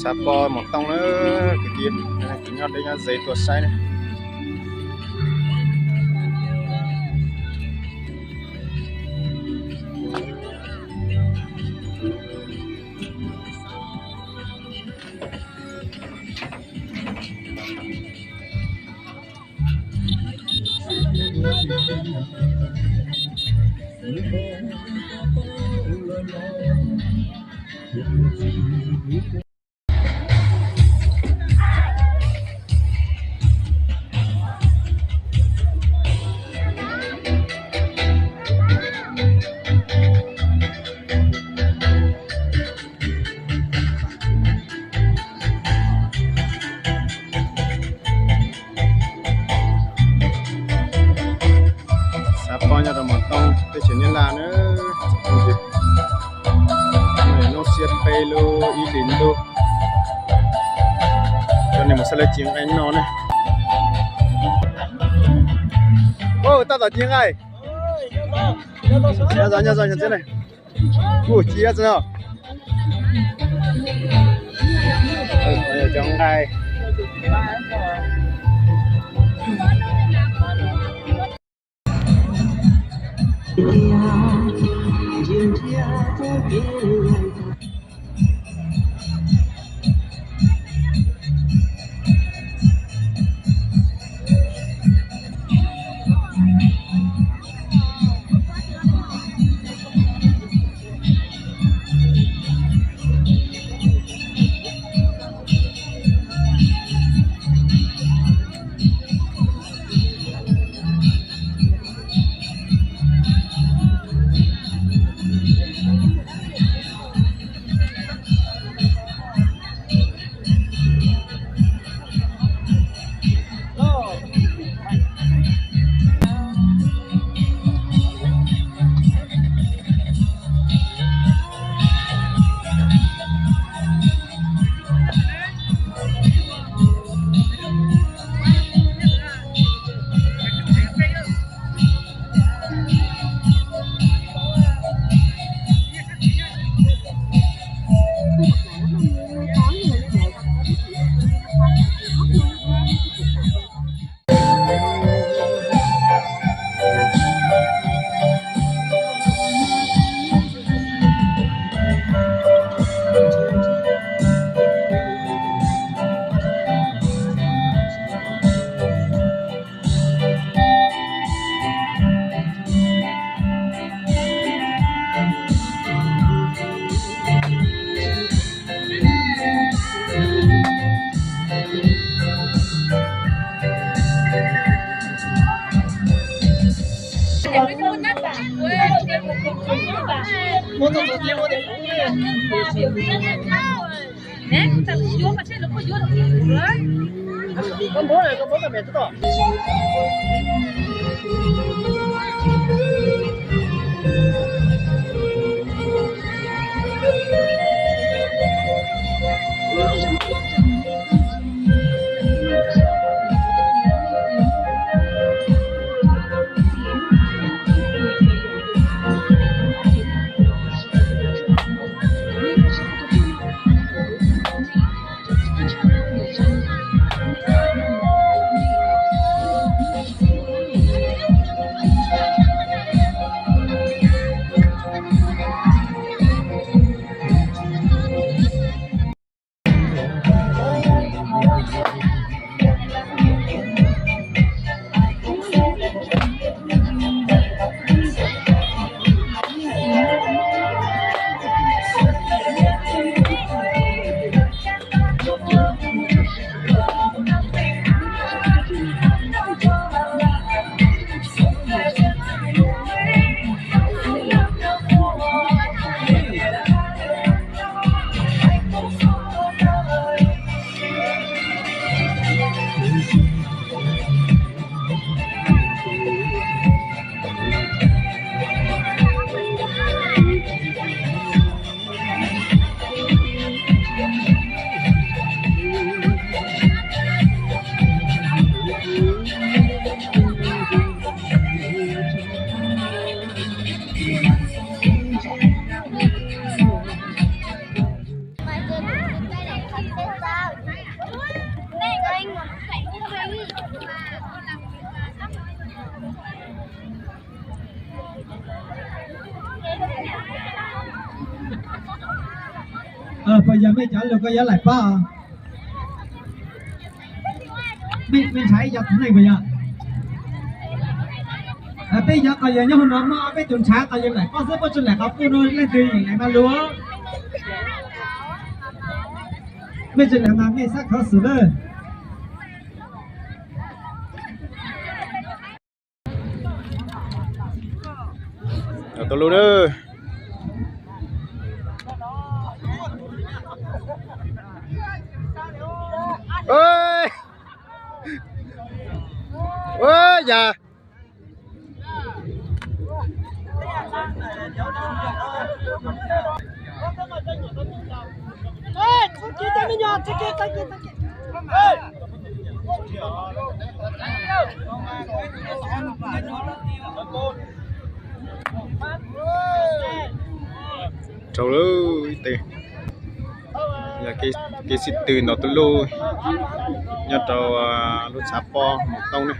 Xav pom maum tooj na, kwv tij, tus nyob deb nyob ze tuaj saib na. Xav pom nyob rau maum tooj teb chaws Nyab Laj na. Nub xiab peb lub ib hlis ntuj, cov neeg mus xauj lawv ci nqaij noj na. Tab tom ci nqaij. Nyob zoo, nyob zoo, nyob zoo. Kuj ci txog no. Cov nqaij. Puas yog mej cov lug koj yuav laim pob? Mej ntshaw ib co tug neeg puas yog? Peb yuav koj yog nyob hauv no muaj peb tug ntshaw koj yog laim pob xwb, puab tsi laim qhov puj no leej twg yeem laim mas lug. Mej tsi laim mas mej xaab khov xwm lawm. Tuaj lug na. Yog. Rau lawm ib teg. Yog kev sib tw ntau tuj luj nyob rau lub tshav pob Moos Tooj ne.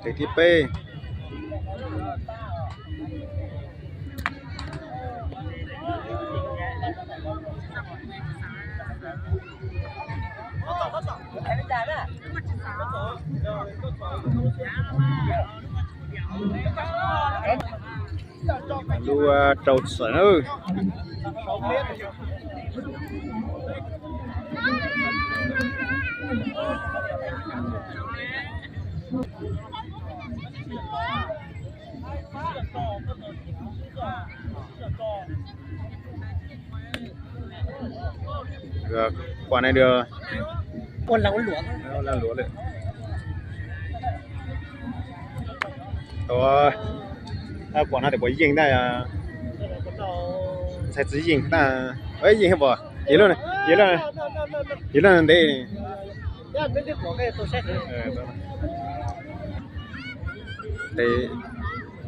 Tes thib peb. Lub rau txawm na. Quas no dua, ua lag luam lawm. Tau, quas no tes puas yeej ntag? Ntxhais txiv yeej ntag. Yeej pom, yog lub ntev. Tes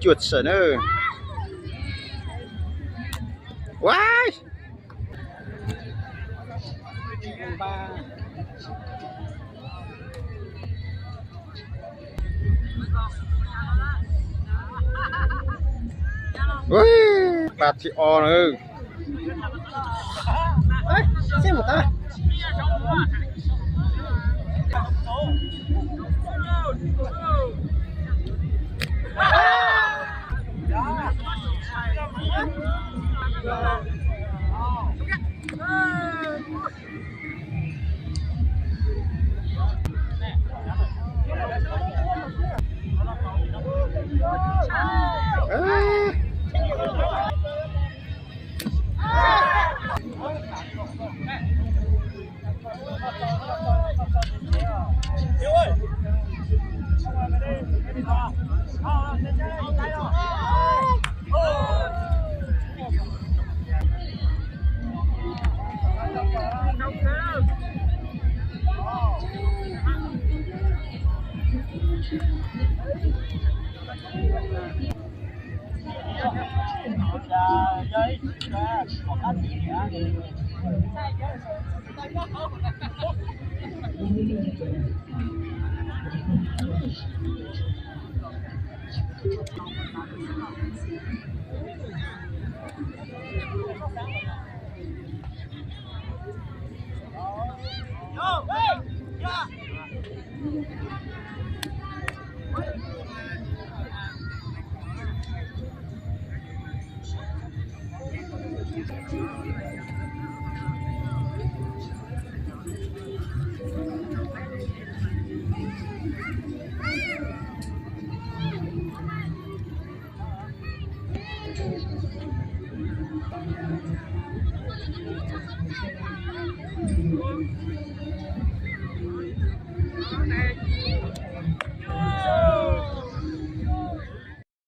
cuaj txawm na. Ua, pab thib ob na.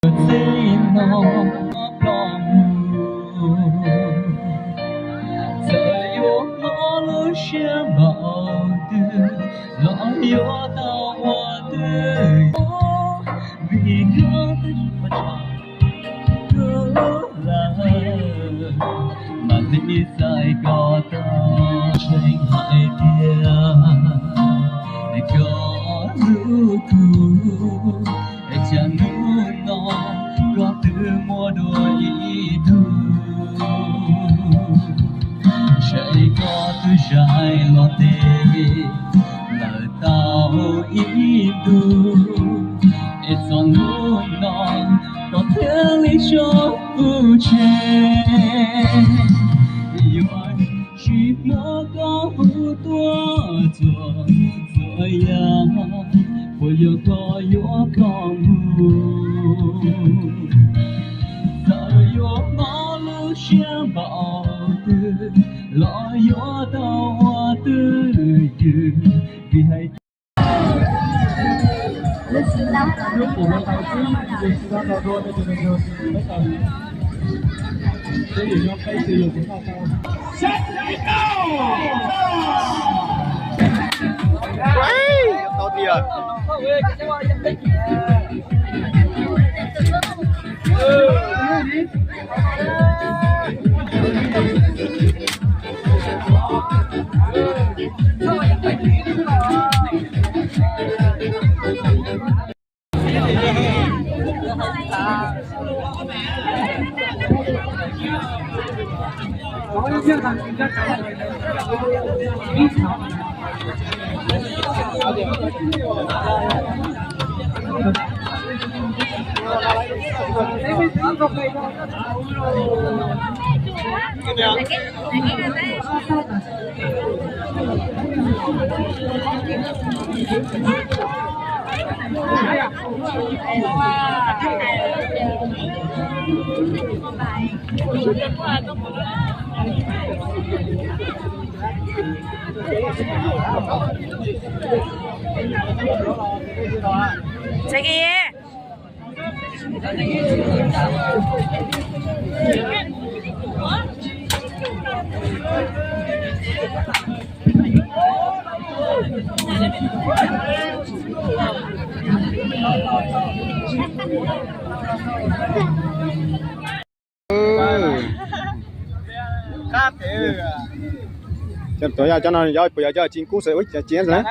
Txij no ploj mus, txawm yuav mob lub siab npaum twg los yuav tau ua twj ywm, vim koj twb tsis pom tseeb lub lawm. Txais koj tau tseeb hais tias koj hlub kuv, es tsam hnub no koj twb muaj dua ib tug. Ntshe koj twb zais los ntev lawm tau ib ntus, es txog hnub no koj thiaj li tso kuv tseg. Yuav tsis muab koj hu tuaj txhua txhua yam, puas yog koj yuav koj mus? Txawm yuav mob lub siab npaum twg los yuav tau ua twj ywm, vim hais Cov no puas yog cov tsis kub xwb, ua cas tsis kub lawm?